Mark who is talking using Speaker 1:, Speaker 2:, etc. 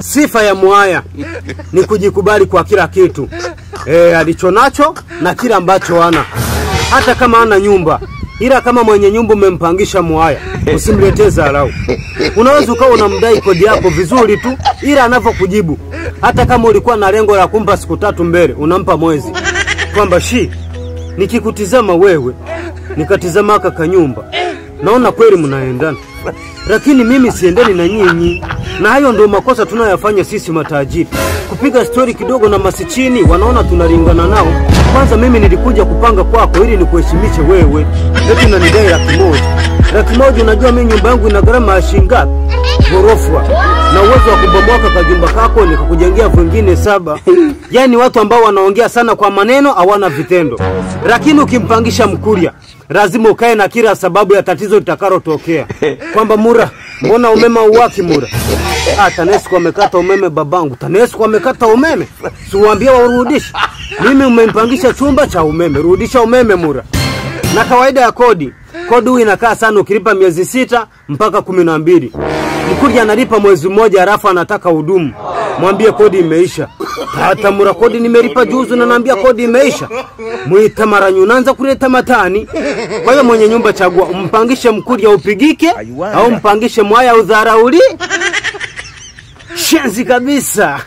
Speaker 1: Sifa ya mwaya ni kujikubali kwa kila kitu alichonacho na kila ambacho ana. Hata kama ana nyumba, ila kama mwenye nyumba umempangisha mwaya, usimletee dharau. Unaweza ukawa unamdai kodi yako vizuri tu, ila anavyokujibu, hata kama ulikuwa na lengo la kumpa siku 3 mbele, unampa mwezi. Kwamba shi, nikikutizama wewe, nikatizama kaka nyumba, naona kweli mnaendana, lakini mimi siendani na nyinyi. Na hayo ndio makosa tunayoyafanya sisi matajiri. Kupiga story kidogo na masichini, wanaona tunalingana nao. Kwanza mimi nilikuja kupanga kwako ili nikuheshimishe wewe. Eti unanidai 100,000. 100,000, unajua mimi nyumba yangu ina gharama ya shilingi ngapi? Ghorofa. Na uwezo wa kubomoka kajumba kako nikakujengea vingine 7. Yaani watu ambao wanaongea sana kwa maneno hawana vitendo. Lakini ukimpangisha Mkuria, lazima ukae na kila sababu ya tatizo litakalotokea. Kwamba Mura, mbona umeme hauwaki Mura? Ah, TANESCO amekata umeme babangu. TANESCO amekata umeme. Si uambie warudishe. Mimi umempangisha chumba cha umeme. Rudisha umeme Mura. Na kawaida ya kodi, kodi hii inakaa sana ukilipa miezi 6 mpaka 12. Mkuria analipa mwezi mmoja halafu anataka hudumu. Mwambie kodi imeisha. Hata Mura, kodi nimelipa juzi na naambia kodi imeisha. Muita mara nyunanza kuleta matani. Kwa hiyo mwenye nyumba chagua, umpangishe Mkuria upigike au mpangishe mwaya udharauli. Shenzi kabisa.